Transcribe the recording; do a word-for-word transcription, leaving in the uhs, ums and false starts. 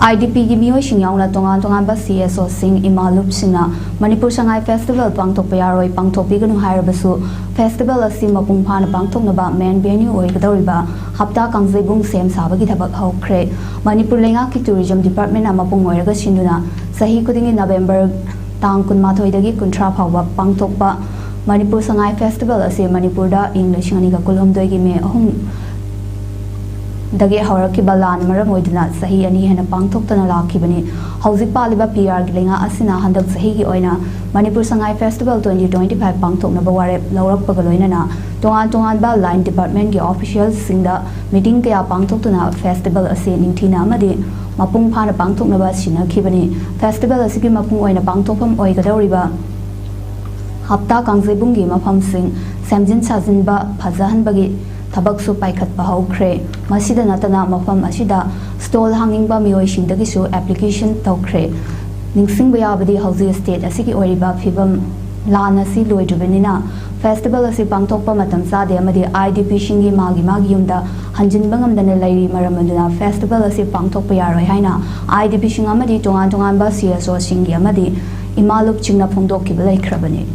IDPꯒꯤ ꯃꯤꯑꯣꯏꯁꯤꯡ ꯌꯥꯎꯅ ꯇꯣꯉꯥꯟ ꯇꯣꯉꯥꯟꯕ CSOꯁꯤꯡ, ꯏꯃꯥ ꯂꯨꯞꯁꯤꯡꯅ ꯃꯅꯤꯄꯨꯔ ꯁꯉꯥꯏ ꯐꯦꯁꯇꯤꯚꯦꯜ ꯄꯥꯡꯊꯣꯛꯄ ꯌꯥꯔꯣꯏ, ꯄꯥꯡꯊꯣꯛꯄꯤꯒꯅꯨ ꯍꯥꯏꯔꯕꯁꯨ ꯐꯦꯁꯇꯤꯚꯦꯜ ꯑꯁꯤ ꯃꯄꯨꯡ ꯐꯥꯅ ꯄꯥꯡꯊꯣꯛꯅꯕ ꯃꯦꯟ ꯚꯦꯅ꯭ꯌꯨ ꯑꯣꯏꯒꯗꯧꯔꯤꯕ ꯍꯞꯇꯥ ꯀꯥꯡꯖꯩꯕꯨꯡ ꯁꯦꯝ ꯁꯥꯕꯒꯤ ꯊꯕꯛ ꯍꯧꯈ꯭ꯔꯦ꯫ ꯃꯅꯤꯄꯨꯔ ꯂꯩꯉꯥꯛꯀꯤ ꯇꯨꯔꯤꯖꯝ ꯗꯤꯄꯥꯔꯠꯃꯦꯟꯅ ꯃꯄꯨꯡ ꯑꯣꯏꯔꯒ ꯁꯤꯟꯗꯨꯅ ꯆꯍꯤ ꯈꯨꯗꯤꯡꯒꯤ ꯅꯕꯦꯝꯕꯔ ꯇꯥꯡ ꯀꯨꯟꯃꯥꯊꯣꯏꯗꯒꯤ ꯀꯨꯟꯊ꯭ꯔꯥ ꯐꯥꯎꯕ ꯄꯥꯡꯊꯣꯛꯄ ꯃꯅꯤꯄꯨꯔ ꯁꯉꯥꯏ ꯐꯦꯁꯇꯤꯚꯦꯜ ꯑꯁꯤ ꯃꯅꯤꯄꯨꯔꯗ ꯏꯪ ꯂꯤꯁꯤꯡ ꯑꯅꯤꯒ ꯀꯨꯟꯍꯨꯝꯗꯣꯏꯒꯤ ꯃꯦ ꯑꯍꯨꯝ ꯗꯒꯤ ꯍꯧꯔꯛꯈꯤꯕ ꯂꯥꯟꯅ ꯃꯔꯝ ꯑꯣꯏꯗꯨꯅ ꯆꯍꯤ ꯑꯅꯤ ꯍꯦꯟꯅ ꯄꯥꯡꯊꯣꯛꯇꯅ ꯂꯥꯛꯈꯤꯕꯅꯤ꯫ ꯍꯧꯖꯤꯛ ꯄꯥꯜꯂꯤꯕ PRꯒꯤ ꯂꯩꯉꯥꯛ ꯑꯁꯤꯅ ꯍꯟꯗꯛ ꯆꯍꯤꯒꯤ ꯑꯣꯏꯅ Manipur Sangai festival twenty twenty five ꯄꯥꯡꯊꯣꯛꯅꯕ ꯋꯥꯔꯦꯞ ꯂꯧꯔꯛꯄꯒ ꯂꯣꯏꯅꯅ ꯇꯣꯉꯥꯟ ꯇꯣꯉꯥꯟꯕ ꯂꯥꯏꯟ ꯗꯤꯄꯥꯔꯠꯃꯦꯟꯒꯤ ꯑꯣꯐꯤꯁꯤꯌꯦꯜꯁꯤꯡꯗ ꯃꯤꯇꯤꯡ ꯀꯌꯥ ꯄꯥꯡꯊꯣꯛꯇꯨꯅ ꯐꯦꯁꯇꯤꯚꯦꯜ ꯑꯁꯤ ꯅꯤꯡꯊꯤꯅ ꯑꯃꯗꯤ ꯃꯄꯨꯡ ꯐꯥꯅ ꯄꯥꯡꯊꯣꯛꯅꯕ ꯁꯤꯟꯅꯈꯤꯕꯅꯤ꯫ ꯐꯦꯁꯇꯤꯚꯦꯜ ꯑꯁꯤꯒꯤ ꯃꯄꯨꯡ ꯑꯣꯏꯅ ꯄꯥꯡꯊꯣꯛꯐꯝ ꯑꯣꯏꯒꯗꯧꯔꯤꯕ ꯍꯞꯇꯥ ꯀꯥꯡꯖꯩꯕꯨꯡꯒꯤ ꯃꯐꯝꯁꯤꯡ ꯁꯦꯝꯖꯤꯟ ꯁꯥꯖꯤꯟꯕ ꯐꯖꯍꯟꯕꯒꯤ ꯊꯕꯛꯁꯨ ꯄꯥꯏꯈꯠꯄ ꯍꯧꯈ꯭ꯔꯦ꯫ ꯃꯁꯤꯗ ꯅꯠꯇꯅ ꯃꯐꯝ ꯑꯁꯤꯗ ꯁ꯭ꯇꯣꯜ ꯍꯥꯡꯅꯤꯡꯕ ꯃꯤꯑꯣꯏꯁꯤꯡꯗꯒꯤꯁꯨ ꯑꯦꯄ꯭ꯂꯤꯀꯦꯁꯟ ꯇꯧꯈ꯭ꯔꯦ꯫ ꯅꯤꯡꯁꯤꯡꯕ ꯌꯥꯕꯗꯤ ꯍꯧꯖꯤꯛ ꯁ꯭ꯇꯦꯠ ꯑꯁꯤꯒꯤ ꯑꯣꯏꯔꯤꯕ ꯐꯤꯕꯝ ꯂꯥꯟ ꯑꯁꯤ ꯂꯣꯏꯗ꯭ꯔꯤꯕꯅꯤꯅ ꯐꯦꯁꯇꯤꯚꯦꯜ ꯑꯁꯤ ꯄꯥꯡꯊꯣꯛꯄ ꯃꯇꯝ ꯆꯥꯗꯦ ꯑꯃꯗꯤ IDPꯁꯤꯡꯒꯤ ꯃꯥꯒꯤ ꯃꯥꯒꯤ ꯌꯨꯝꯗ ꯍꯟꯖꯤꯟꯕ ꯉꯝꯗꯅ ꯂꯩꯔꯤ꯫ ꯃꯔꯝ ꯑꯗꯨꯅ ꯐꯦꯁꯇꯤꯚꯦꯜ ꯑꯁꯤ ꯄꯥꯡꯊꯣꯛꯄ ꯌꯥꯔꯣꯏ ꯍꯥꯏꯅ IDPꯁꯤꯡ ꯑꯃꯗꯤ ꯇꯣꯉꯥꯟ ꯇꯣꯉꯥꯟꯕ CSOꯁꯤꯡꯒꯤ ꯑꯃꯗꯤ ꯏꯃꯥ ꯂꯨꯞꯁꯤꯡꯅ ꯐꯣꯡꯗꯣꯛꯈꯤꯕ ꯂꯩꯈ꯭ꯔꯕꯅꯤ꯫